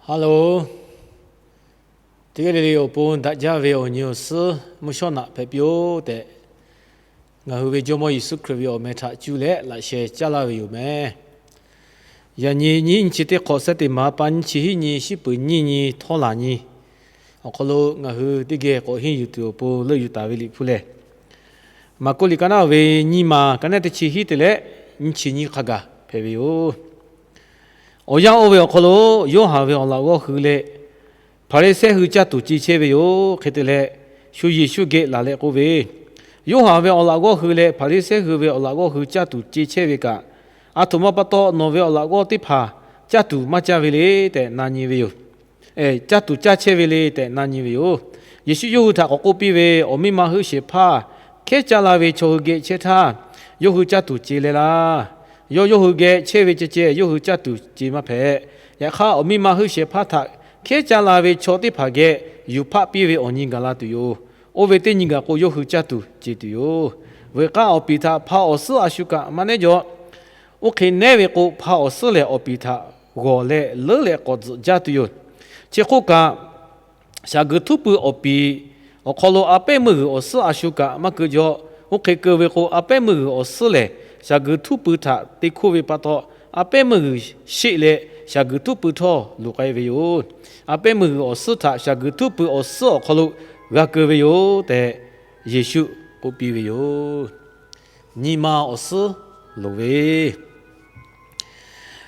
Hello, teˇ geh le le awˬ pon daꞈ jaˇ ve awˬ nyi awˬ suhˉ mvuhˇ shawˉ naꞈ hpehꞈ piˇ-oˆ tehꞈ, ngaˬ hui ve Jawˇmawˇ Yeˍsuˆ Hkriꞈ ve awˬ meh htaꞈ cuˇ leh laꞈ sheh caˉ laˇ ve yoˬ meh. Yaꞈ nyi nyiˇ nyi chi teˇ hk'awꞈ sehˉ teˇ maˍ pa nyiˇ chi hiˉ nyi shiˉ peuˍ nyiˇ nyi htawˇ laˬ nyi awˬ hk'aw lo ngaˬ hui teˇ geh k'awꞈ henˇ yuˬ tuˬ awˬ pon leuˆ yuˬ taˍ ve Liꞈ hpu lehˬ, Maˍkuˆ liꞈ ka naˆ ve nyiˇ maˬ ka naˆ teˇ chi hiˉ te leh nyiˇ chi nyiˇ hk'a gaˬ hpehꞈ ve yoˬ. Awˬ yanˇ oˇ ve awˬ hk'aw lo Yoˇhanˬ ve awˬ laꞈ g'awˇ hui leh Hpaˍriˍsehˇ hui caˇ tuˬ ce chehˇ ve yoˬ. Hk'e te leh, shu Yeˍsuˆ geh laˬ leh k'oˆ ve, Yoˇhanˬ ve awˬ laꞈ g'awˇ hui leh Hpaˍriˍsehˇ hui ve awˬ laꞈ g'awˇ hui caˇ tuˬ ce chehˇ ve kaꞈ, aˬ htoꞈ ma pa taw nawˬ ve awˬ laꞈ g'awˇ teˇ hpaˍ caˇ tuˬ maˇ caˇ ve le tehꞈ na nyi ve yoˬ. Caˇ tuˬ caˇ chehˇ ve le tehꞈ na nyi ve yoˬ. Yeˍsuˆ yawˇ hui htaꞈ k'awꞈ k'oˆ piˇ ve, Awˬ miˇ ma heuˆ shehˍ hpaˇ hkehˉ caˇ la ve chaw hui geh chehˇ htaˇ, yawˇ hui caˇ tuˬ ce leh laˇ. Yawˇ yawˇ hui geh chehˇ ve ceh ceh yawˇ hui caˇ tuˬ ce maˇ hpehꞈ. Yaꞈ hk'aˇ, awˬ miˇ ma heuˆ shehˍ hpaˇ htaꞈ hkehˉ caˇ la ve chaw teˇ hpaˍ geh yuˬ hpaˆ piˇ ve awˬ nyi gaˬ la tuˬ yoˬ. Oˇ ve teˇ nyi gaˬ k'o, yawˇ hui caˇ tuˬ ce tuˬ yoˬ. Veuꞈ k'aˇ awˬ piˍ htaꞈ hpa awˬ suhˉ a shu kaꞈ maˇ nehˉ jaw. Oˇ hk'e nehˉ ve k'o, hpa awˬ suhˉ lehˬ awˬ piˍ htaꞈ g'awˬ leh leuˉ leh k'awꞈ tzuhꞈ jaˇ tuˬ yoˬ. Chi hk'oˆ kaꞈ, shaˍ guiˬ htuˉ pui awˬ piˍ awˬ hk'aw lo a pehˉ meuˇ g'uiˬ awˬ suhˉ a shu kaꞈ maˇ keu jaw. Oˇ hk'e keu ve k'o, a pehˉ meuˇ g'uiˬ awˬ suhˉ lehˬ, shaˍ guiˬ htuˉ pui htaꞈ te hkoˇ ve pa taw, a pehˉ meuˇ g'uiˬ sheˆ leh shaˍ guiˬ htuˉ pui htawˇ luˬ k'ai ve yoˬ. A pehˉ meuˇ g'uiˬ awˬ suhˉ htaꞈ shaˍ guiˬ htuˉ pui awˬ suhˉ awˬ hk'aw lo g'a keu ve yoˬ tehꞈ, Yeˍsuˆ k'oˆ piˇ ve yoˬ. Nyi ma awˬ suhˉ loˍ ve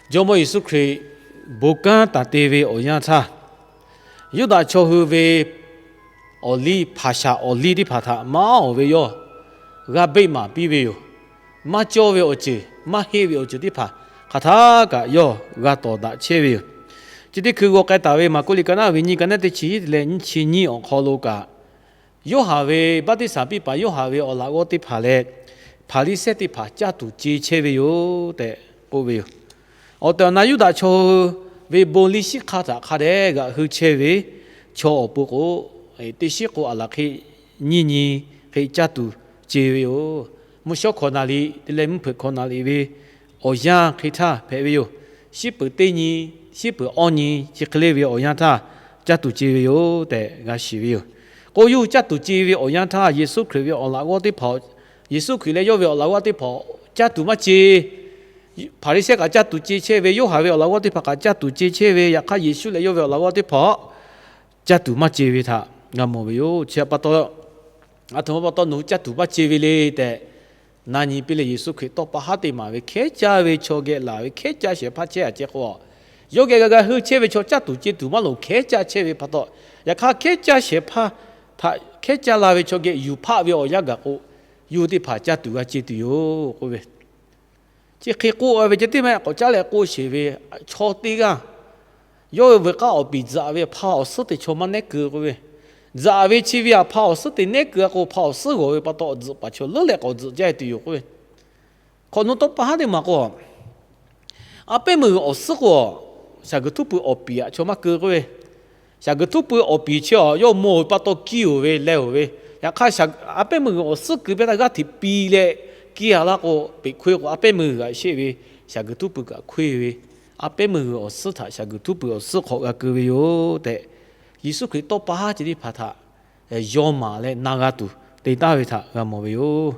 Jawˇmawˇ Yeˍsuˆ Hkriꞈ bon kanˉ taˍ te ve awˬ yanˇ htaˇ, Yuˇdaꞈ chaw hui ve awˬ liˇ hpaˍ shaˍ awˬ liˇ teˇ hpaˍ htaꞈ maˇ awˍ ve yawˇ g'a beˆ maˍ piˇ ve yoˬ. Maˇ cawˇ ve awˬ ceuˬ, maˇ heˆ ve awˬ ceuˬ teˇ hpaˍ hk'aˬ htaˇ kaꞈ yawˇ g'a tawˍ daꞈ chehˇ ve yoˬ. Chi teˇ hkui g'aw k'ai taˍ ve Maˍkuˆ liꞈ ka naˆ ve nyiˇ ka naˆ teˇ chi hiˉ leh nyiˇ chi nyiˇ awˬ hk'aw lo kaꞈ, Yoˇhanˬ ve baˆtiˆsaˬ piˇ paˍ Yoˇhanˬ ve awˬ laꞈ g'awˇ teˇ hpaˍ leh Hpaˍriˍsehˇ teˇ hpaˍ caˇ tuˬ ce chehˇ ve yoˬ tehꞈ k'oˆ ve yoˬ. Awˬ tehˬ awˬ na Yuˇdaꞈ chaw hui ve bon liˇ shiˉ hk'aˇ htaꞈ hk'a dehꞈ g'aꞈ hui chehˇ ve chaw awˬ pon k'o, teˇ shiˉ k'o a laˬ hk'e nyiˇ nyi hk'e caˇ tuˬ ce ve yoˬ. Mvuhˇ shawˉ hkawꞈ naˍ liꞈ te leh mvuhˇ hpeuꞈ hkawꞈ naˍ liꞈ ve awˬ yanˇ hk'e htaˇ hpehꞈ ve yoˬ. Shiˉ peuˍ teˇ nyi, shiˉ peuˍ awˇ nyi chi hk'e le ve awˬ yanˇ htaˇ caˇ tuˬ ce ve yoˬ tehꞈ g'a shiˍ ve yoˬ. K'o, yawˇ hui caˇ tuˬ ce ve awˬ yanˇ htaˇ, Yeˍsuˆ Hkriꞈ ve awˬ laꞈ g'awˇ teˇ hpaˍ, Yeˍsuˆ Hkriꞈ leh yawˇ ve awˬ laꞈ g'awˇ teˇ hpaˍ caˇ tuˬ maˇ ce. Hpaˍriˍsehˇ kaꞈ caˇ tuˬ ce chehˇ ve, Yoˇhanˬ ve awˬ laꞈ g'awˇ teˇ hpaˍ kaꞈ caˇ tuˬ ce chehˇ ve, yaꞈ hk'aˇ Yeˍsuˆ leh yawˇ ve awˬ laꞈ g'awˇ teˇ hpaˍ caˇ tuˬ maˇ ce ve htaꞈ g'a mawˬ ve yoˬ. Chi pa taw, aˬ htoꞈ ma pa taw nawˬ hui caˇ tuˬ maˇ ce ve le tehꞈ na nyi piˇ leh, Yeˍsuˆ Hkriꞈ tawˇ pa haˉ te maˍ ve hkehˉ caˇ ve chaw geh laˬ ve hkehˉ caˇ shehˍ hpaˇ chehˇ a ceh k'o, yawˇ geh g'a g'a hui chehˇ ve chaw caˇ tuˬ ce tuˬ maˇ loˍ, hkehˉ caˇ chehˇ ve pa taw, yaꞈ hk'aˇ hkehˉ caˇ shehˍ hpaˇ htaꞈ hkehˉ caˇ la ve chaw geh yuˬ hpaˆ ve awˬ yanˇ gaˬ k'o, yawˇ hui teˇ hpaˍ caˇ tuˬ g'a ce tuˬ yoˬ k'oˆ ve Chi hk'e k'oˆ ve ceh tiˉ mehˆ k'awꞈ caˉ leh k'oˆ sheˍ ve, chaw teˇ g'aˇ yawˇ hui veuꞈ k'aˇ awˬ piˍ tzuhꞈ ve hpaˇ awˬ suhˉ te chaw maˇ nehˉ keu k'oˆ ve, tzuhꞈ ve chi ve hpaˇ awˬ suhˉ te nehˉ keu a k'o, hpaˇ awˬ suhˉ g'awˬ ve pa taw tzuhꞈ paˍ chaw leuˉ leh k'awꞈ tzuhꞈ jaˇ tuˬ yoˬ k'oˆ ve. Hk'awꞈ nawˉ tawˇ pa haˉ teˇ maˬ k'o, a pehˉ meuˇ g'uiˬ awˬ suhˉ k'o, shaˍ guiˬ htuˉ pui awˬ piˍ aꞈ chaw maˇ keu k'oˆ ve, shaˍ guiˬ htuˉ pui awˬ piˍ chi a yawˇ mawˬ ve pa taw kiˇ oˬ ve leh oˬ ve, yaꞈ hk'aˇ a pehˉ meuˇ g'uiˬ awˬ suhˉ keu pehˇ htaˇ g'aˇ hteꞈ pi leh kiˇ a laˇ k'o, peꞈ hkoˇ k'o a pehˉ meuˇ g'uiˬ g'aꞈ sheˆ ve, shaˍ guiˬ htuˉ pui kaꞈ hkoˇ ve, a pehˉ meuˇ g'uiˬ awˬ suhˉ htaꞈ shaˍ guiˬ htuˉ pui awˬ suhˉ hk'awꞈ g'a keu ve yoˬ tehꞈ, Yeˍsuˆ Hkriꞈ tawˇ pa haˉ chi teˇ hpaˍ htaꞈ yaw maˍ leh na g'a tuˬ te taˍ ve htaꞈ g'a mawˬ ve yoˬ.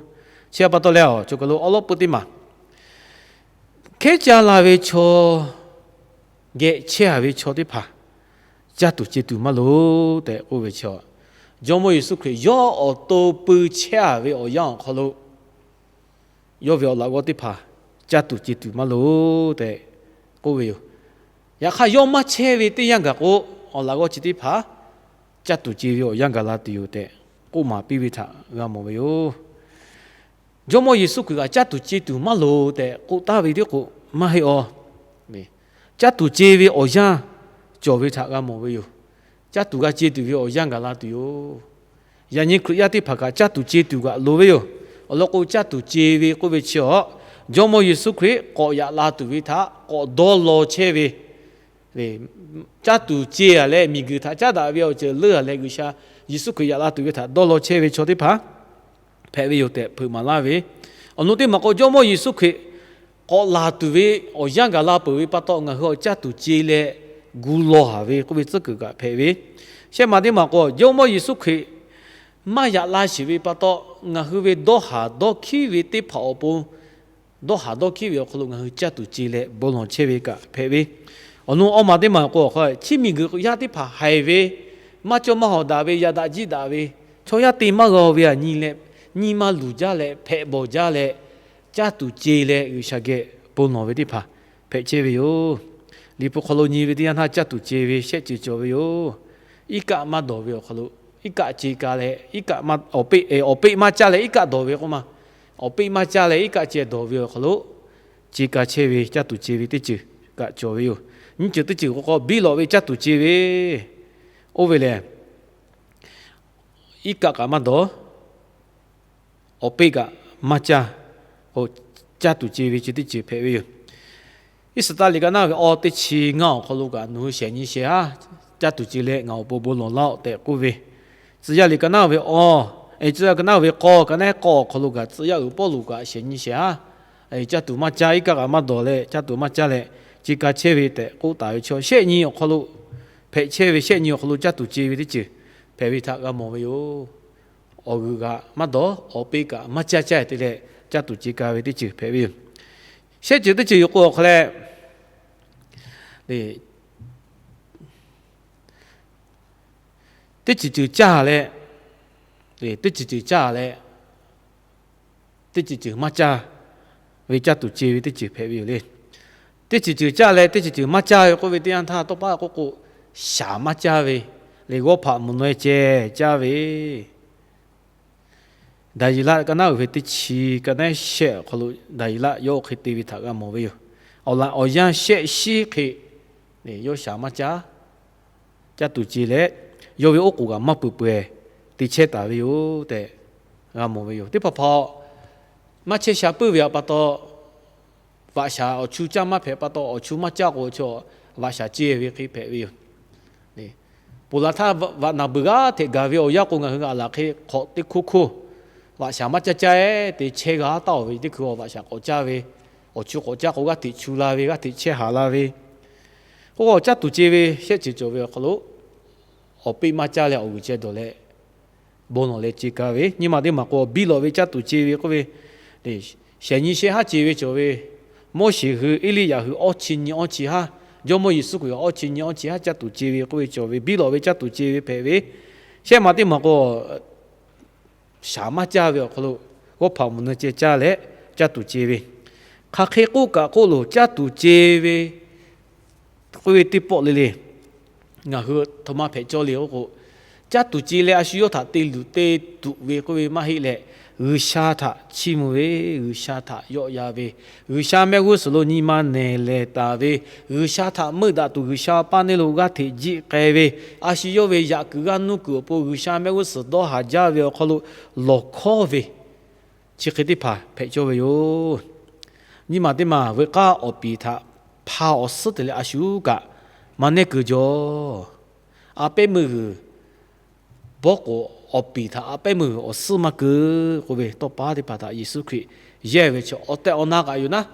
Chi pa taw leh, chaw kaˬ lo awˉ lawˉ pui teˇ maˬ hkehˉ caˇ la ve chaw geh chehˇ a ve chaw teˇ hpaˍ caˇ tuˬ ce tuˬ maˇ loˍ tehꞈ k'oˆ ve chi, Jawˇmawˇ Yeˍsuˆ Hkriꞈ yawˇ awˬ to pui chehˇ a ve awˬ yanˇ awˬ hk'aw lo yawˇ ve awˬ laꞈ g'awˇ teˇ hpaˍ caˇ tuˬ ce tuˬ maˇ loˍ tehꞈ k'oˆ ve yoˬ. Yaꞈ hk'aˇ, yawˇ maˇ chehˇ ve teˇ yanˇ gaˬ k'o, awˬ laꞈ g'awˇ chi teˇ hpaˍ caˇ tuˬ ce ve awˬ yanˇ gaˬ la tuˬ yoˬ tehꞈ k'oˆ maˍ piˇ ve htaꞈ g'a mawˬ ve yoˬ. Jawˇmawˇ Yeˍsuˆ Hkriꞈ kaꞈ caˇ tuˬ ce tuˬ maˇ loˍ tehꞈ k'oˆ taˍ ve tiˉ k'o maˇ heˆ a. Caˇ tuˬ ce ve awˬ yanˇ cawˬ ve htaꞈ g'a mawˬ ve yoˬ. Caˇ tuˬ g'a ce tuˬ ve awˬ yanˇ gaˬ la tuˬ yoˬ. Yaꞈ nyi Hkriꞈ yaˇ teˇ hpaˍ kaꞈ caˇ tuˬ ce tuˬ kaꞈ loˍ ve yoˬ. Awˬ lawn k'o, caˇ tuˬ ce ve k'oˆ ve chi a, Jawˇmawˇ Yeˍsuˆ Hkriꞈ k'awꞈ yaꞈ la tuˬ ve htaꞈ k'awꞈ dawˇ law chehˇ ve, caˇ tuˬ ce a leh miˬguiˬ htaꞈ caˉ daꞈ ve awˬ ceuˬ leuˉ a leh G'uiˬsha Yeˍsuˆ Hkriꞈ yaꞈ la tuˬ ve htaꞈ dawˇ law chehˇ ve chaw teˇ hpaˍ hpehꞈ ve yoˬ tehꞈ hpeuꞈ maˍ laˇ ve. Awˬ nu teˇ maˬ k'o, Jawˇmawˇ Yeˍsuˆ Hkriꞈ k'awꞈ laˬ tuˬ ve awˬ yanˇ gaˬ la peuˬ ve pa taw, ngaˬ hui awˬ caˇ tuˬ ce leh gu law haˍ ve k'oˆ ve tcuhˉ kuiˬ kaꞈ hpehꞈ ve. Shehˆ ma teˇ maˬ k'o, Jawˇmawˇ Yeˍsuˆ Hkriꞈ maˇ yaꞈ la sheˍ ve pa taw, ngaˬ hui ve dawˇ haˍ dawˇ hkiˉ ve teˇ hpaˍ awˬ pon, dawˇ haˍ dawˇ hkiˉ ve awˬ hk'aw lo ngaˬ hui caˇ tuˬ ce leh bon lawˬ chehˇ ve kaꞈ hpehꞈ ve. Awˬ nu awˇ ma teˇ maˬ k'o, awˬ hk'a chi miˬguiˬ yaˇ teˇ hpaˍ haiˬ ve, maˇ cawˇ maˇ hawˍ daꞈ ve, yaꞈ daꞈ jiˇ daꞈ ve, chaw yaˇ te maˇ g'a ve aꞈ nyi leh, nyi ma luˬ jaˇ leh hpehꞈ bawˬ jaˇ leh, caˇ tuˬ ce leh G'uiˬsha geh bon lawˬ ve teˇ hpaˍ hpehꞈ chehˇ ve yoˬ. Liꞈ hpu hk'aw lo nyi ve teˇ yanˇ htaˇ caˇ tuˬ ce ve shehˆ ceuˬ cawˬ ve yoˬ. Iˉ kaˆ maˇ dawˬ ve awˬ hk'aw lo, iˉ kaˆ ce ka leh, iˉ kaˆ maˇ, awˬ peˆ, awˬ peˆ maˇ caˇ leh iˉ kaˆ dawˬ ve k'oˆ ma, awˬ peˆ maˇ caˇ leh iˉ kaˆ ceh dawˬ ve awˬ hk'aw lo, ce ka chehˇ ve caˇ tuˬ ce ve teˇ ceuˬ kaꞈ cawˬ ve yoˬ. Nyiˇ ceuˬ teˇ ceuˬ k'o k'o, biˇ lawꞈ ve caˇ tuˬ ce ve, oˇ ve lehˬ, iˉ kaˆ kaꞈ maˇ dawˬ, awˬ peˆ kaꞈ maˇ caˇ, k'o, caˇ tuˬ ce ve chi teˇ ceuˬ hpehꞈ ve yoˬ. Iˉsaˍtaˆ liꞈ ka naˉ ve awˇ teˇ chi ngaˇ awˬ hk'aw lo kaꞈ, nawˬ hui shehˍ nyi shehˍ haˉ caˇ tuˬ ce leh ngaˬ awˬ pon bon lawˬ laˇ-oˆ tehꞈ k'oˆ ve, Tcuh yaˇ liꞈ ka naˉ ve awˇ, Tcuh yaˇ ka naˉ ve k'awˇ, ka naˉ k'awˇ awˬ hk'aw lo kaꞈ, Tcuh yaˇ uiˍ Pawˇluꞈ kaꞈ shehˍ nyi shehˍ haˉ caˇ tuˬ maˇ caˇ, iˉ kaˆ kaꞈ maˇ dawˬ leh caˇ tuˬ maˇ caˇ leh, ce ka chehˇ ve tehꞈ k'oˆ taˍ ve chaw, shehˆ nyi awˬ hk'aw lo hpehꞈ chehˇ ve, shehˆ nyi awˬ hk'aw lo caˇ tuˬ ce ve teˇ ceuˬ hpehꞈ ve htaꞈ g'a mawˬ ve yoˬ. Awˬ g'uiˬ kaꞈ maˇ dawˬ, awˬ peˆ kaꞈ maˇ caˇ caˇ te leh, caˇ tuˬ ce ka ve teˇ ceuˬ hpehꞈ ve yoˬ. Shehˆ ceuˬ teˇ ceuˬ yoˬ k'o awˬ hk'a leh, teˇ ceuˬ ceuˬ caˇ leh, teˇ ceuˬ ceuˬ caˇ leh, teˇ ceuˬ ceuˬ maˇ caˇ ve caˇ tuˬ ce ve teˇ ceuˬ hpehꞈ ve yoˬ le. Teˇ ceuˬ ceuˬ caˇ leh teˇ ceuˬ ceuˬ maˇ caˇ ve k'oˆ ve teˇ yanˇ htaˇ, tawˇ paˉ k'oˆ k'o, shaˍ maˇ caˇ ve, leh g'awˇ hpaꞈ mvuhˬ naweh ceh caˇ ve, Daˍyeˍlaˆ ka naˉ uiˍ ve teˇ chi ka naˉ shehˆ awˬ hk'aw lo Daˍyeˍlaˆ yawˇ oˇ hk'e te ve htaꞈ g'a mawˬ ve yoˬ. Awˬ laꞈ awˬ yanˇ shehˆ shiˉ hk'e yawˇ shaˍ maˇ caˇ, caˇ tuˬ ce leh, yawˇ ve oˉ k'oˍ kaꞈ maˇ peuˬ peuˬ te chehˇ taˍ ve yoˬ tehꞈ g'a mawˬ ve yoˬ. Teˇ hpaˍ hpaˍ maˇ chehˇ sha puiˉ ve htaꞈ pa taw, vaꞈ shaˍ awˬ chu caˇ maˇ hpehꞈ pa taw, awˬ chu maˇ caˇ k'o, vaꞈ shaˍ ce ve hk'e hpehꞈ ve yoˬ. Ponˬ laˬ htaˇ vaꞈ naˬ beuˬ g'aˇ hteꞈ gaˬ ve awˬ yanˇ k'o, ngaˬ hui g'a laˬ hk'e hk'awꞈ teˇ hkoˇ hkoˇ vaꞈ shaˍ maˇ caˇ caˇ-e te chehˇ g'a taˍ-oˬ ve teˇ hkui, vaꞈ shaˍ k'awꞈ caˇ ve, awˬ chu k'awꞈ caˇ k'o g'aˇ hteꞈ chu la ve, g'aˇ hteꞈ chehˇ haˍ la ve, k'o caˇ tuˬ ce ve shehˆ ceuˬ cawˬ ve awˬ hk'aw lo, awˬ peˆ maˇ caˇ leh awˬ g'uiˬ ceh dawˬ leh, bon lawˬ leh ce ka ve. Nyiˇ maˬ teˇ maˬ k'o, biˇ lawꞈ ve caˇ tuˬ ce ve k'oˆ ve, shehˍ nyi shehˆ haˉ ce ve cawˬ ve, Moˉseˍ hui, Eˇliˇyaꞈ hui awˇ chi nyi awˇ chi haˉ, Jawˇmawˇ Yeˍsuˆ Hkriꞈ awˇ chi nyi awˇ chi haˉ caˇ tuˬ ce ve k'oˆ ve cawˬ ve, biˇ lawꞈ ve caˇ tuˬ ce ve hpehꞈ ve. Shehˆ maˬ teˇ maˬ k'o, shaˍ maˇ caˇ ve awˬ hk'aw lo, g'awˇ hpaꞈ mvuhˬ naweh ceh caˇ leh caˇ tuˬ ce ve. Hk'aˬ hk'e k'oˆ kaꞈ k'oˆ loˬ, caˇ tuˬ ce ve k'oˆ ve teˇ pawˆ le le, ngaˬ hui htoꞈ ma hpehꞈ cawˇ le k'oˆ k'o, caˇ tuˬ ce leh a shu yawˇ htaꞈ te luˬ te tuꞈ ve k'oˆ ve maˇ heˆ leh, G'uiˬsha htaꞈ chiˇ mvuh ve, G'uiˬsha htaꞈ yawˆ yan ve, G'uiˬsha mehˆ g'uˇ suhˍ lo nyi ma nehˬ lehˬ taˍ ve, G'uiˬsha htaꞈ meuˆ daꞈ tuˬ G'uiˬsha paˇ neˇ lo g'aˇ hteꞈ jiˆ k'ai ve, a shu yawˇ ve yaꞈ kuiˬ g'aˇ nuˇ kuiˬ awˬ pon G'uiˬsha mehˆ g'uˇ suhˍ dawˇ haˍ jaˇ ve awˬ hk'aw lo lawˬ hkawˇ ve, chi hk'e teˇ hpaˍ hpehꞈ cawˇ ve yoˬ. Nyiˇ maˬ teˇ maˬ, veuꞈ k'aˇ awˬ piˍ htaꞈ hpa awˬ suhˉ te leh a shu kaꞈ maˇ nehˉ keu jaw. A pehˉ meuˇ g'uiˬ bawˇ k'oˍ awˬ piˍ htaꞈ a pehˉ meuˇ g'uiˬ awˬ suhˉ maˇ keu k'oˆ ve tawˇ paˉ teˇ hpaˍ htaꞈ Yeˍsuˆ Hkriꞈ yehˇ ve chaw, awˬ tehˬ awˬ na kaꞈ yoˬ naˉ,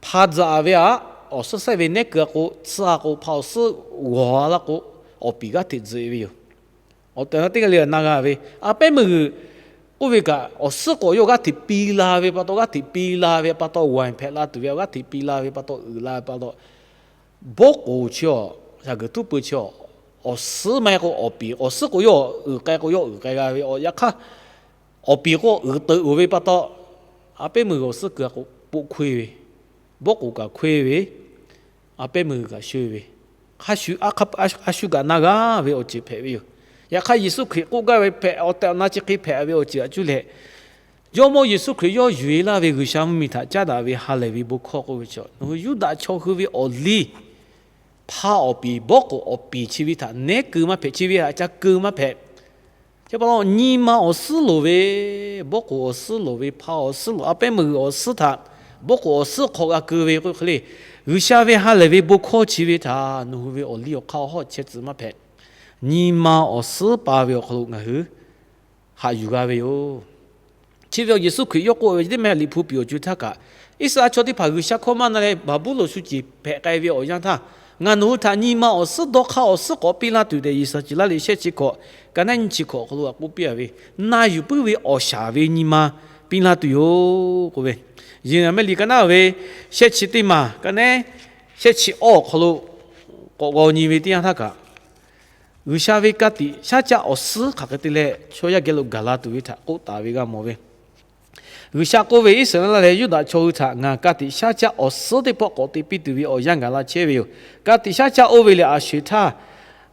hpa tzuhꞈ ve aꞈ, awˬ suhˉ sehˉ ve nehˉ keu-a k'o, tsuhˇ-a k'o, hpa awˬ suhˉ g'awˬ-a laˇ k'o, awˬ piˍ g'aˇ hteꞈ tzuhꞈ ve yoˬ. Awˬ tehˬ awˬ na teˇ g'aˇ le na g'a ve, a pehˉ meuˇ g'uiˬ k'oˆ ve kaꞈ, awˬ suhˉ k'o yawˇ g'aˇ hteꞈ pi la ve pa taw, g'aˇ hteꞈ pi la ve pa taw, waiˬ hpehꞈ la tuˬ ve g'aˇ hteꞈ pi la ve pa taw, uiˍ la ve pa taw, bawˇ k'oˍ chi awˬ, shaˍ guiˬ htuˉ pui chi awˬ, awˬ suhˉ maˇ heˆ k'o awˬ piˍ, awˬ suhˉ k'o yawˇ uiˍ k'ai k'o yawˇ uiˍ k'ai g'a ve, awˬ yaꞈ hk'aˇ awˬ piˍ k'o uiˍ teuꞈ uiˍ ve pa taw, a pehˉ meuˇ g'uiˬ awˬ suhˉ keu-a k'o poˆ hkoˇ-e ve, bawˇ k'oˍ kaꞈ hkoˇ-e ve, a pehˉ meuˇ g'uiˬ kaꞈ shoˇ ve, a shu kaꞈ na g'a ve awˬ ceuˬ hpehꞈ ve yoˬ. Yaꞈ hk'aˇ Yeˍsuˆ Hkriꞈ k'oˆ gaˇ ve hpehꞈ, awˬ tehˬ awˬ na chi hk'e hpehꞈ ve awˬ ceuˬ aꞈ cuˇ leh, Jawˇmawˇ Yeˍsuˆ Hkriꞈ yawˇ yuˬ-e laˇ ve G'uiˬsha mvuhˇmiˬ htaꞈ caˉ daꞈ ve ha lehˬ ve bon hkawˇ k'oˆ ve chaw, nawˬ hui Yuˇdaꞈ chaw hui ve awˬ liˇ hpa awˬ piˍ, bawˇ k'oˍ awˬ piˍ chi ve htaꞈ nehˉ keu maˇ hpehꞈ, chi ve htaꞈ ca keu maˇ hpehꞈ. Chi pa taw nyi ma awˬ suhˉ loˍ ve, bawˇ k'oˍ awˬ suhˉ loˍ ve, hpa awˬ suhˉ loˍ, a pehˉ meuˇ g'uiˬ awˬ suhˉ htaꞈ, bawˇ k'oˍ awˬ suhˉ hk'aw g'a keu ve k'oˆ hk'e le, G'uiˬsha ve ha lehˬ ve bon hkawˇ chi ve htaꞈ nawˬ hui ve awˬ liˇ awˬ hk'aˇ awˬ hawˉ chehˇ tcuh maˇ hpehꞈ. Nyi ma awˬ suhˉ pa ve awˬ hk'aw lo ngaˬ hui haꞈ yuˬ g'a ve yoˬ. Chi ve awˬ Yeˍsuˆ Hkriꞈ yawˇ k'oˆ ve teˇ mehˆ Liꞈ hpu piˍ awˬ co htaˇ kaꞈ, Iˉsaˍreˍlaˆ chaw teˇ hpaˍ G'uiˬsha hkawˇ maˇ na leh Baˍbuˍlonˍ shu ceˬ hpehꞈ k'ai ve awˬ yanˇ htaˇ, Ngaˬ nawˬ hui htaꞈ nyi ma awˬ suhˉ, dawˇ hk'aˇ awˬ suhˉ k'awꞈ piˇ laˇ tuˬ tehꞈ, Yeˍsaˍceˍlaˆ liꞈ shehˆ chi hkawꞈ, ka naˉ nyiˇ chi hkawꞈ awˬ hk'aw lo k'oˆ piˇ a ve, na yuˬ puiˉ ve awˬ shaˍ ve nyi ma piˇ laˇ tuˬ yoˬ k'oˆ ve. Yeˍraˍmiˆ liꞈ ka naˉ ve shehˆ chi teˇ maˬ, ka naˉ shehˆ chi awˇ awˬ hk'aw lo k'awꞈ g'aw nyi ve teˇ yanˇ htaˇ kaꞈ, G'uiˬsha ve ka tiꞈ shaˉ caˆ awˬ suhˉ hk'aˬ hk'e te leh chaw yaˇ geh lo gaˬ la tuˬ ve htaꞈ k'oˆ taˍ ve g'a mawˬ ve. G'uiˬsha k'oˆ ve, Iˉsaˍreˍlaˆ leh Yuˇdaꞈ chaw hui htaꞈ ngaˬ ka tiꞈ shaˉ caˆ awˬ suhˉ teˇ pawˆ k'awꞈ te piˇ tuˬ ve awˬ yanˇ gaˬ la chehˇ ve yoˬ. Ka tiꞈ shaˉ caˆ oˇ ve lehˬ, a sho-eˬ htaˇ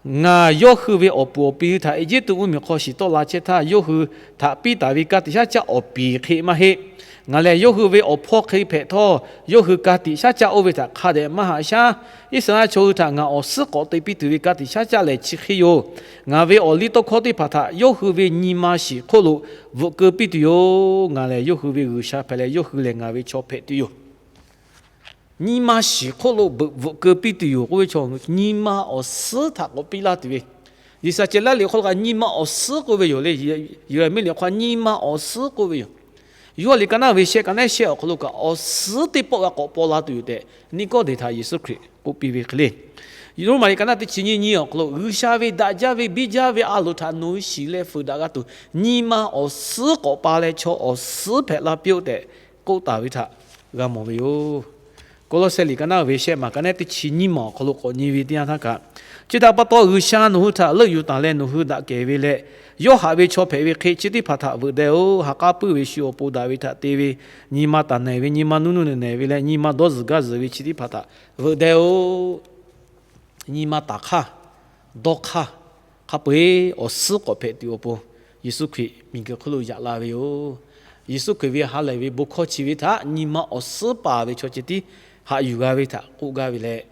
ngaˬ yawˇ hui ve awˬ puˍ awˬ pi hui htaꞈ Eˇjiˇtuꞈ mvuhˇmiˬ hk'aw shiˍ tawˆ la chehˇ htaˇ, yawˇ hui htaꞈ piˇ taˍ ve ka tiꞈ shaˉ caˆ awˬ piˍ hk'e maˇ heˆ. Ngaˬ lehˬ yawˇ hui ve awˬ hpawˇ hk'e hpehꞈ htawˇ, yawˇ hui ka tiꞈ shaˉ caˆ oˇ ve htaꞈ hk'a dehꞈ maˇ haꞈ shaˉ. Iˉsaˍreˍlaˆ chaw hui htaꞈ ngaˬ awˬ suhˉ k'awꞈ te piˇ tuˬ ve ka tiꞈ shaˉ caˆ lehˬ chi hk'e yoˬ. Ngaˬ ve awˬliˇtawˇhkawˇ teˇ hpaˍ htaꞈ yawˇ hui ve nyi ma shiˍ hk'oˆ lo bvuhꞈ keu piˇ tuˬ yoˬ. Ngaˬ lehˬ yawˇ hui ve G'uiˬsha hpehꞈ leh, yawˇ hui lehˬ ngaˬ ve chaw hpehꞈ tuˬ yoˬ. Nyi ma shiˍ hk'oˆ lo bvuhꞈ, bvuhꞈ keu piˇ tuˬ yoˬ k'oˆ ve chaw, nyi ma awˬ suhˉ htaꞈ k'awꞈ piˇ laˇ tuˬ ve. Yeˍsaˍceˍlaˆ liꞈ hk'aw lo kaꞈ nyi ma awˬ suhˉ k'oˆ ve yoˬ le. Yeˍraˍmiˆ liꞈ hk'aw nyi ma awˬ suhˉ k'oˆ ve yoˬ. Yoˇhanˬ liꞈ ka naˉ ve shehˆ, ka naˉ shehˆ awˬ hk'aw lo kaꞈ awˬ suhˉ teˇ pawˆ g'a k'awꞈ paw la tuˬ yoˬ tehꞈ, Niˆkawˇdeˍ htaꞈ Yeˍsuˆ Hkriꞈ k'oˆ piˇ ve hk'e le. Roˉmaꞈ liꞈ ka naˉ teˇ chi nyiˇ nyiˇ awˬ hk'aw lo, G'uiˬsha ve daꞈ jaˇ ve biˇ jaˇ ve a loˍ htaꞈ nawˬ hui shiˍ leh fuiˍ daꞈ g'a tuˬ, nyi ma awˬ suhˉ k'awꞈ pa leh chaw awˬ suhˉ hpehꞈ la piˇ-oˆ tehꞈ k'oˆ taˍ ve htaꞈ g'a mawˬ ve yoˬ. Kawˇlawˇsehˇ liꞈ ka naˉ ve shehˆ maˬ, ka naˉ teˇ chi nyiˇ maˬ awˬ hk'aw lo k'awꞈ nyi ve teˇ yanˇ htaˇ kaꞈ, chi htaꞈ pa taw G'uiˬsha nawˬ hui htaꞈ leuˆ yuˬ taˍ leh nawˬ hui daꞈ kehˬ ve leh, yawˇ haꞈ ve chaw hpehꞈ ve hk'e chi teˇ hpaˍ htaꞈ veuꞈ deh-oˬ. Ha k'aˉ puiˉ ve shu awˬ pon daꞈ ve htaꞈ te ve, nyi ma taˍ nehˬ ve, nyi ma nuˇ nuˇ nehˬ nehˬ ve leh nyi ma dawˇ zuhˬ gaˇ zuhˬ ve chi teˇ hpaˍ htaꞈ veuꞈ deh-oˬ. Nyi ma taˍ hk'aˇ, dawˇ hk'aˇ, hk'a peu-eˬ awˬ suhˉ k'awꞈ hpehꞈ tuˬ awˬ pon, Yeˍsuˆ Hkriꞈ miˬguiˬ hk'oˆ lo yaꞈ la ve yoˬ. Yeˍsuˆ Hkriꞈ ve ha lehˬ ve bon hkawˇ chi ve htaꞈ nyi ma awˬ suhˉ paˍ ve chaw ceh tiˉ haꞈ yuˬ g'a ve htaꞈ k'oˆ gaˇ ve leh,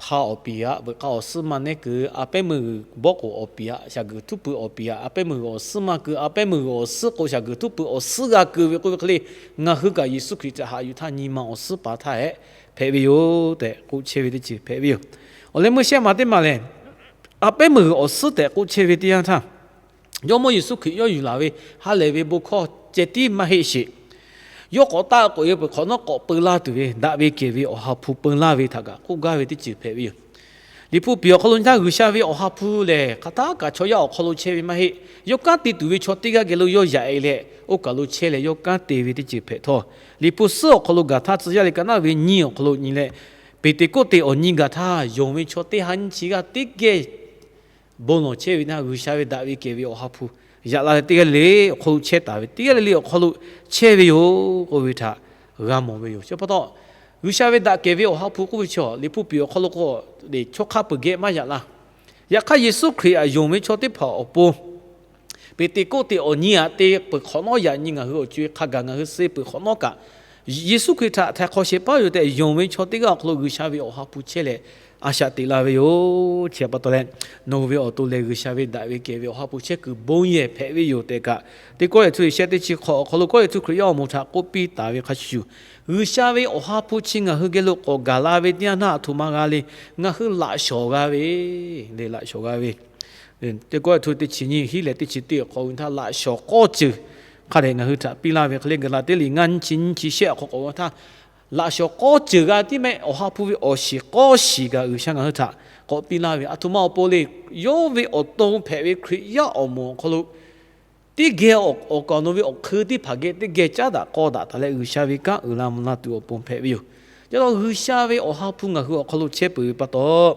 hpa awˬ piˍ aꞈ veuꞈ k'aˇ awˬ suhˉ maˇ nehˉ keu, a pehˉ meuˇ g'uiˬ bawˆ k'oˍ awˬ piˍ aꞈ shaˍ guiˬ htuˉ pui awˬ piˍ aꞈ, a pehˉ meuˇ g'uiˬ awˬ suhˉ maˇ keu, a pehˉ meuˇ g'uiˬ awˬ suhˉ k'o shaˍ guiˬ htuˉ pui awˬ suhˉ g'a keu ve k'oˆ ve hk'e le, ngaˬ hui kaꞈ Yeˍsuˆ Hkriꞈ htaꞈ haꞈ yuˬ htaˇ nyi ma awˬ suhˉ paˍ htaˇ hehꞈ hpehꞈ ve yoˬ tehꞈ k'oˆ chehˇ ve teˇ ceuˬ hpehꞈ ve yoˬ. Awˬ leh meuˇ shehˆ maˬ teˇ maˬ lehˬ, a pehˉ meuˇ g'uiˬ awˬ suhˉ tehꞈ k'oˆ chehˇ ve teˇ yanˇ htaˇ, Jawˇmawˇ Yeˍsuˆ Hkriꞈ yawˇ yuˬ laˬ ve ha lehˬ ve bon hkawˇ ceh tiˉ maˇ heˆ sheˍ. Yawˇ k'awꞈ taˆ k'oꞈ-e peuˬ hk'awꞈ nawˉ k'awꞈ peu laˇ tuˬ ve daꞈ ve kehˬ ve Awˬ ha hpu peu laˇ ve htaꞈ kaꞈ k'oˆ gaˇ ve teˇ ceuˬ hpehꞈ ve yoˬ. Liꞈ hpu piˍ awˬ hk'aw lo nyi htaˇ, G'uiˬsha ve Awˬ ha hpu lehˬ hk'aˬ htaˇ kaꞈ chaw yaˇ awˬ hk'aw lo chehˇ ve maˇ heˆ. Yawˇ kanˉ te tuˬ ve chaw teˇ g'aˇ geh lo yawˇ yaꞈ-e leh, oˇ kaˬ lo chehˇ leh yawˇ kanˉ te ve teˇ ceuˬ hpehꞈ htawˇ, Liꞈ hpu suhˉ awˬ hk'aw lo gaˬ htaˇ, Tcuh yaˇ liꞈ ka naˉ ve nyiˇ awˬ hk'aw lo nyi leh, Peˍteˍkoˆteˍ awˬ nyi gaˬ htaˇ, yonˍ ve chaw teˇ ha nyiˇ chi g'aˇ teˇ geh bon lawˬ chehˇ ve htaˇ, G'uiˬsha ve daꞈ ve kehˬ ve Awˬ ha hpu yaꞈ la leh teˇ g'aˇ le le awˬ hk'aw lo chehˇ taˍ ve, teˇ g'aˇ le le awˬ hk'aw lo chehˇ ve yoˬ k'oˆ ve htaꞈ g'a mawˬ ve yoˬ. Chi pa taw, G'uiˬsha ve daꞈ kehˬ ve Awˬ ha hpu k'oˆ ve chaw, Liꞈ hpu piˍ awˬ hk'aw lo k'o, chaw hk'a peuˬ geh maˇ yaꞈ la. Yaꞈ hk'aˇ, Yeˍsuˆ Hkriꞈ aꞈ yonˍ ve chaw teˇ hpaˍ awˬ pon Peˍteˍkoˆteˍ awˬ nyi aꞈ te peuˬ hk'awꞈ nawˉ yaꞈ nyi ngaˬ hui awˬ co-e hk'a gaˬ ngaˬ hui suh peuˬ hk'awꞈ nawˉ kaꞈ, Yeˍsuˆ Hkriꞈ htaꞈ htaiˍ hk'awꞈ shehˍ hpaˇ yoˬ tehꞈ yonˍ ve chaw teˇ g'aˇ awˬ hk'aw lo G'uiˬsha ve Awˬ ha hpu chehˇ leh a shaꞈ teꞈ la ve yoˬ. Chi pa taw leh, nawˬ hui ve awˬ to leh G'uiˬsha ve daꞈ ve kehˬ ve Awˬ ha hpu chehˇ kuiˬ bon yehˬ hpehꞈ ve yoˬ tehꞈ kaꞈ, Teˇ Kawˇrenˍhtuˆ liꞈ shehˆ teˇ chi hk'awꞈ awˬ hk'aw lo Kawˇrenˍhtuˆ Hkriꞈ yaˇ awˬ moˍ htaꞈ k'oˆ piˇ taˍ ve hk'a shuˍ, G'uiˬsha ve Awˬ ha hpu chi ngaˬ hui geh lo k'awꞈ gaˬ la ve teˇ yanˇ htaˇ, aˬ htoꞈ ma g'a le, ngaˬ hui laꞈ shawˍ g'a ve, le laꞈ shawˍ g'a ve Teˇ Kawˇrenˍhtuˆ teˇ chi nyiˇ hiˉ leh teˇ chi teˇ awˬ hk'aw lo nyi htaˇ, laꞈ shawˍ k'awˇ ceuˬ hk'a dehꞈ ngaˬ hui htaꞈ piˇ laˇ ve hk'e le, Gaˍlaˍtiˆ liꞈ ngaˇ nyiˇ chi nyiˇ chi shehˆ awˬ hk'aw k'awꞈ g'aw htaˇ, laꞈ shawˍ k'awˇ ceuˬ g'a tiˉ mehˆ Awˬ ha hpu ve awˬ shiˍ k'awˇ shiˍ kaꞈ G'uiˬsha ngaˬ hui htaꞈ k'awꞈ piˇ laˇ ve, aˬ htoꞈ ma awˬ pon le, yawˇ ve awˬ to hpehꞈ ve Hkriꞈ yaˇ awˬ moˍ awˬ hk'aw lo teˇ geh awˬ kaˍ awˬ nu ve awˬ hk'eun teˇ hpaˍ geh teˇ geh caˉ daꞈ k'aw daꞈ taˍ leh, G'uiˬsha ve kanˉ uiˍ la mvuh la tuˬ awˬ pon hpehꞈ ve yoˬ. Chi pa taw G'uiˬsha ve Awˬ ha hpu ngaˬ hui awˬ hk'aw lo chehˇ peuˬ ve pa taw,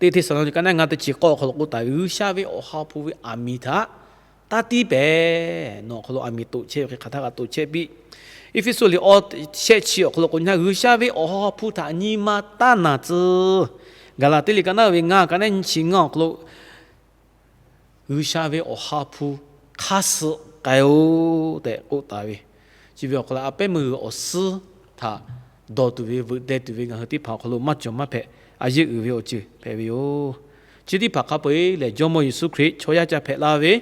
Teˇ Hteˇsaˍlawˇniˆ ka naˉ ngaˇ teˇ chi k'awˇ awˬ hk'aw lo k'oˆ taˍ ve, G'uiˬsha ve Awˬ ha hpu ve aˬ miˍ htaꞈ taˇ tiˉ pehˍ. Nawˬ awˬ hk'aw lo aˬ miˍ toꞈ chehˇ ve hk'e hk'aˬ htaˇ kaꞈ toꞈ chehˇ piˇ. Eˇfeˇsuꞈ liꞈ awˬ shehˆ chi awˬ hk'aw lo k'o nyi htaˇ, G'uiˬsha ve Awˬ ha hpu htaꞈ nyi ma taˇ naˬ tcuh. Gaˍlaˍtiˆ liꞈ ka naˉ ve ngaˇ ka naˉ nyiˇ chi ngaˇ awˬ hk'aw lo G'uiˬsha ve Awˬ ha hpu hk'aˇ suh k'ai-o tehꞈ k'oˆ taˍ ve, chi ve awˬ hk'aw lo a pehˉ meuˇ g'uiˬ awˬ suhˉ htaꞈ dawˬ tuˬ ve, veuꞈ deh tuˬ ve ngaˬ hui teˇ hpaˍ awˬ hk'aw lo maˇ cawˬ maˇ hpehꞈ, a yeˇ uiˍ ve awˬ ceuˬ hpehꞈ ve yoˬ. Chi teˇ hpaˍ hk'a peu-eˬ lehˬ, Jawˇmawˇ Yeˍsuˆ Hkriꞈ chaw yaˇ ca hpehꞈ la ve,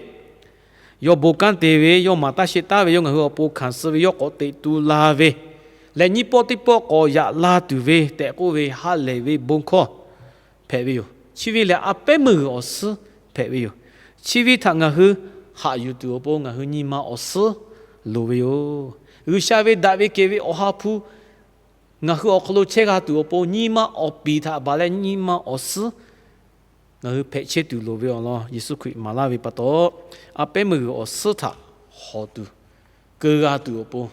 yawˇ bon kanˉ te ve, yawˇ maˍ taˇ sheˆ taˉ ve, yawˇ ngaˬ hui awˬ pon hkanˍ suh ve, yawˇ k'awꞈ teꞈ tu la ve leh, nyiˇ pawˆ teˇ pawˆ k'awꞈ yaꞈ la tuˬ ve tehꞈ k'oˆ ve ha lehˬ ve bon hkawˇ hpehꞈ ve yoˬ. Chi ve lehˬ, a pehˉ meuˇ g'uiˬ awˬ suhˉ hpehꞈ ve yoˬ. Chi ve htaꞈ ngaˬ hui haꞈ yuˬ tuˬ awˬ pon ngaˬ hui nyi ma awˬ suhˉ loˍ ve yoˬ. G'uiˬsha ve daꞈ ve kehˬ ve Awˬ ha hpu ngaˬ hui awˬ hk'aw lo chehˇ g'a tuˬ awˬ pon nyi ma awˬ piˍ htaꞈ baˬ leh nyi ma awˬ suhˉ ngaˬ hui hpehꞈ chehˇ tuˬ loˍ ve awˬ lawn Yeˍsuˆ Hkriꞈ maˍ laˇ ve pa taw, a pehˉ meuˇ g'uiˬ awˬ suhˉ htaꞈ hawˍ tuˬ, keu g'a tuˬ awˬ pon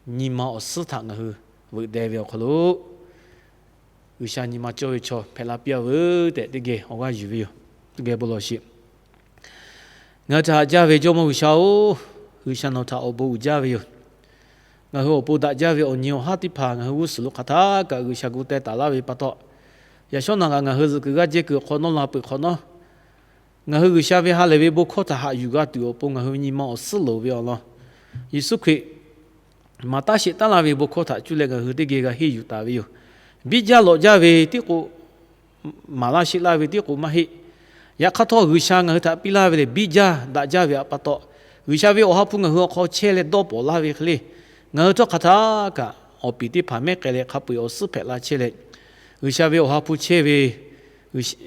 nyi ma awˬ suhˉ htaꞈ ngaˬ hui veuꞈ deh ve awˬ hk'aw lo, G'uiˬsha nyi ma cawˇ ve chaw hpehꞈ la piˇ-a veuˬ tehꞈ teˇ geh awˬ g'aˇ yuˬ ve yoˬ. Teˇ geh bon lawˬ sheˍ. Ngaˬ hui htaꞈ haꞈ jaˇ ve Jawˇmawˇ G'uiˬsha-oˬ, G'uiˬsha nawˬ htaꞈ awˬ bon uiˍ jaˇ ve yoˬ. Ngaˬ hui awˬ pon daꞈ jaˇ ve awˬ nyi awˬ haˉ teˇ hpaˍ ngaˬ hui g'uˇ suhˍ lo hk'aˬ htaˇ kaꞈ G'uiˬsha gu teh taˍ laˇ ve pa taw, yaꞈ shawˉ naꞈ kaꞈ ngaˬ hui zuhꞈ kuiˬ g'aˇ jehˇ kuiˬ awˬ hk'aw nawˉ la peuˬ hk'awꞈ nawˉ, ngaˬ hui G'uiˬsha ve ha lehˬ ve bon hkawˇ htaꞈ haꞈ yuˬ g'a tuˬ awˬ pon ngaˬ hui ve nyi ma awˬ suhˉ loˍ ve awˬ lawn Yeˍsuˆ Hkriꞈ maˍ taˉ sheˆ taˉ laˇ ve bon hkawˇ htaꞈ cuˇ leh ngaˬ hui teˇ geh g'a henˇ yuˬ taˍ ve yoˬ. Biˇ jaˇ lawꞈ jaˇ ve tiˉ k'o maˍ laˇ sheˆ laˇ ve tiˉ k'o maˇ heˆ. Yaꞈ hk'aˇ htawˇ, G'uiˬsha ngaˬ hui htaꞈ piˇ laˇ ve lehˬ biˇ jaˇ daꞈ jaˇ ve pa taw, G'uiˬsha ve Awˬ ha hpu ngaˬ hui awˬ hk'aw chehˇ leh dawˇ pawˍ laˇ ve hk'e le, ngaˬ hui htawˇ hk'aˬ htaˇ kaꞈ awˬ piˍ teˇ hpaˍ mehˉ k'ai leh hk'a peu-eˬ awˬ suhˉ hpehꞈ la chehˇ leh, G'uiˬsha ve Awˬ ha hpu chehˇ ve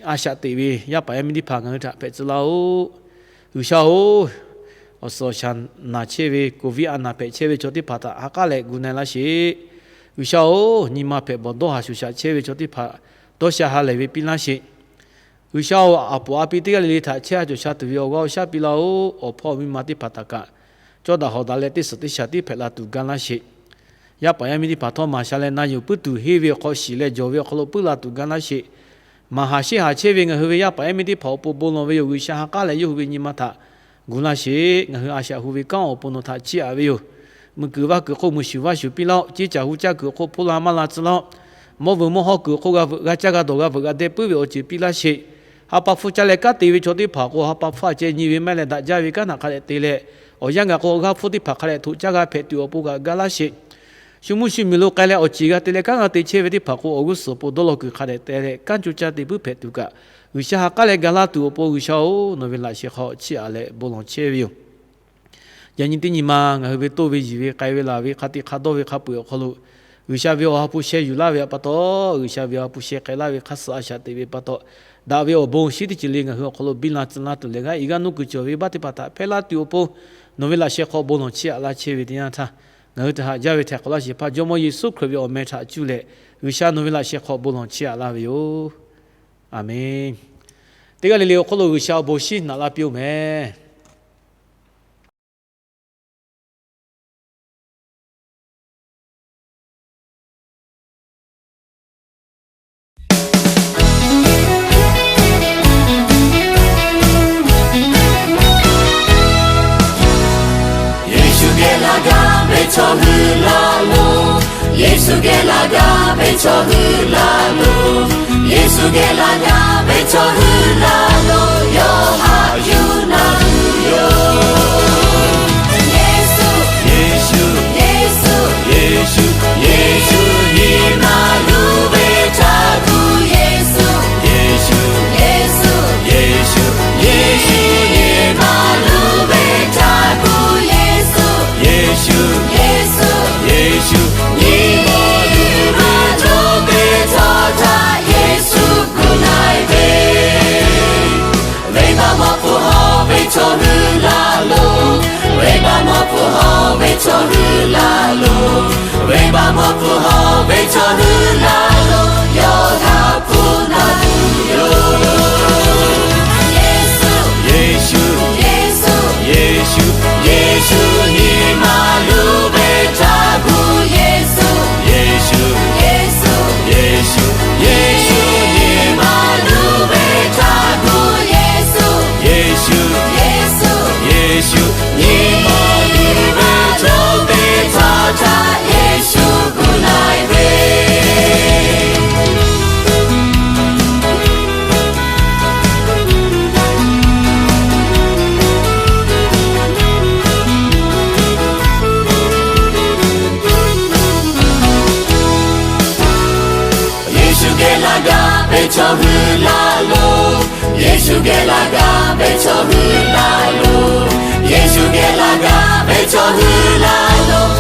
a shaꞈ teꞈ ve yaˇ paˍ yaˇ miˇ teˇ hpaˍ ngaˬ hui htaꞈ hpehꞈ tcuh laˇ-oˆ. G'uiˬsha-oˬ, awˬ suhˍ awˬ shaˍ naˬ chehˇ ve, covid a naˬ hpehꞈ chehˇ ve chaw teˇ hpaˍ htaꞈ ha k'aˉ leh gu na-e laˇ sheˍ. G'uiˬsha-oˬ, nyi ma hpehꞈ bawˬ dawˇ haˍ shuˍ shaꞈ chehˇ ve chaw teˇ hpaˍ dawˇ sha ha lehˬ ve piˇ laˇ sheˍ. G'uiˬsha-oˬ, aˬ poˍ a pi teˇ g'aˇ le le htaꞈ chehˇ sha cawˬ sha tuˬ ve awˬ g'aˇ awˬ shaˉ piˇ laˇ-oˆ. Awˬ hpawˇ miˇ ma teˇ hpaˍ htaꞈ kaꞈ cawˇ daꞈ hawˍ daꞈ leh teˇ suhˍ teˇ shaˍ tiˉ hpehꞈ la tuˬ gaˇ laˇ sheˍ. Yaˇ paˍ yaˇ miˇ teˇ hpaˍ htawˇ maˍ sha leh na yuˬ puiˉ tuˬ henˇ ve awˬ hk'aw shiˍ leh jawˬ ve awˬ hk'aw lo puiˉ la tuˬ gaˇ laˇ sheˍ. Maˍ haˍ sheˆ haˍ chehˇ ve ngaˬ hui ve yaˇ paˍ yaˇ miˇ teˇ hpaˍ awˬ pon bon lawˬ ve yoˬ. G'uiˬsha ha k'aˉ leh yawˇ hui ve nyi ma htaꞈ gu laˇ sheˍ. Ngaˬ hui a shaꞈ hu ve kanˉ awˬ pon nawˬ htaꞈ chiˇ aꞈ ve yoˬ. Mui kuiˬ vaˇ kuiˬ hk'oˆ mui shuˍ vaˇ shuˍ piˇ laˇ-oˆ. Ceˇ caˬ hu caˇ kuiˬ awˬ hk'oˆ hpoˆ la maˇ la tcuh laˇ-oˆ. Mawˇ vuiˬ mawˇ hawˇ kuiˬ awˬ hk'oˆ g'a veuꞈ g'a caˇ g'a dawˬ g'a veuꞈ g'a deh puiˉ ve awˬ ceuˬ piˇ laˇ sheˍ. Ha pa hpfuhˇ caˇ leh kanˉ te ve chaw teˇ hpaˍ k'o, ha pa hpfuhˇ a ceh nyi ve maˇ heˆ leh daꞈ jaˇ ve kanˉ htaꞈ hk'a dehꞈ te leh, awˬ yanˇ gaˬ k'o g'aˇ hpfuhˇ teˇ hpaˍ hk'a dehꞈ htoꞈ caˇ g'a hpehꞈ tuˬ awˬ pon kaꞈ gaˇ laˇ sheˍ. Shu mvuhˇ shu miˬ lo k'ai leh awˬ ceˬ g'a te leh kanˉ g'a te chehˇ ve teˇ hpaˍ k'o, awˬ g'uˇ suhˍ awˬ pon dawˇ law kuiˬ hk'a dehꞈ te leh kanˉ coˇ caˇ te puiˉ hpehꞈ tuˬ kaꞈ, G'uiˬsha ha k'aˉ leh ga laˇ tuˬ awˬ pon G'uiˬsha-oˬ, nawˬ ve laꞈ sheh hk'aw chiˇ aꞈ leh bon lawˬ chehˇ ve yoˬ. Yaꞈ nyi teˇ nyi ma ngaˬ hui ve toˇ ve yiˬ ve k'ai ve laˬ ve hk'a te hk'a dawˇ ve hk'a peu-eˬ awˬ hk'aw lo, G'uiˬsha ve Awˬ ha hpu sheh yuˬ laˇ ve pa taw, G'uiˬsha ve Awˬ ha hpu sheh k'ai laˇ ve hk'aˇ suh a shaꞈ teꞈ ve pa taw, daꞈ ve awˬ bon shinˉ teˇ ceuˬ le ngaˬ hui awˬ hk'aw lo biˇ la tcuh laˇ tuˬ leh g'aˇ iˉ g'aˇ nuˇ kuiˬ cawˬ ve baˆ teˇ hpaˍ htaꞈ hpehˇ laˇ tuˬ awˬ pon, nawˬ ve laꞈ sheh hk'aw bon lawˬ chiˇ aꞈ laˇ chehˇ ve teˇ yanˇ htaˇ, ngaˬ hui htaꞈ haꞈ jaˇ ve htaiˍ hk'awꞈ laˇ shehˍ hpaˇ Jawˇmawˇ Yeˍsuˆ Hkriꞈ ve awˬ meh htaꞈ cuˇ leh, G'uiˬsha nawˬ ve laꞈ sheh hk'aw bon lawˬ chiˇ aꞈ laˇ ve yoˬ. Aˬmenˍ. Teˇ g'aˇ le le awˬ hk'oˆ lo G'uiˬsha awˬ bon shinˉ naꞈ laˇ piˇ-oˆ mehˍ. Yeˍsuˆ geh laˇ gaˇ ve chaw hui laˇ loˬ. Yeˍsuˆ geh laˇ gaˇ ve chaw hui laˇ loˬ. Yeˍsuˆ geh laˇ gaˇ ve chaw hui laˇ loˬ. Yawˇ haꞈ yuˬ naˬ tuˬ yoˬ. Yeˍsuˆ, Yeˍsuˆ, Yeˍsuˆ, Yeˍsuˆ, Yeˍsuˆ nyi ma luˬ ve htaꞈ gu. Yeˍsuˆ, Yeˍsuˆ, Yeˍsuˆ, Yeˍsuˆ, Yeˍsuˆ nyi ma luˬ ve htaꞈ gu. Yeˍsuˆ, Yeˍsuˆ, Yeˍsuˆ, Yeˍsuˆ nyi ma luˬ ve htaꞈ gu. Yeˍsuˆ gu laiˬ ve, venˇbaˆ mawˇ hpfuhˇ hawˇ ve chaw hui laˇ loˬ. Venˇbaˆ mawˇ hpfuhˇ hawˇ ve chaw hui laˇ loˬ. Venˇbaˆ mawˇ hpfuhˇ hawˇ ve chaw hui laˇ loˬ. Yawˇ g'a hpfuhˇ naˬ tuˬ yoˬ. Yeˍsuˆ, Yeˍsuˆ, Yeˍsuˆ, Yeˍsuˆ, Yeˍsuˆ nyi ma luˬ ve htaꞈ gu. Yeˍsuˆ, Yeˍsuˆ, Yeˍsuˆ, Yeˍsuˆ, Yeˍsuˆ nyi ma luˬ ve htaꞈ gu. Yeˍsuˆ, Yeˍsuˆ, Yeˍsuˆ, Yeˍsuˆ nyi ma luˬ ve htaꞈ gu. Yeˍsuˆ gu laiˬ ve, Yeˍsuˆ geh laˇ gaˇ ve chaw hui laˇ loˬ. Yeˍsuˆ geh laˇ gaˇ ve chaw hui laˇ loˬ. Yeˍsuˆ geh laˇ gaˇ ve chaw hui laˇ loˬ.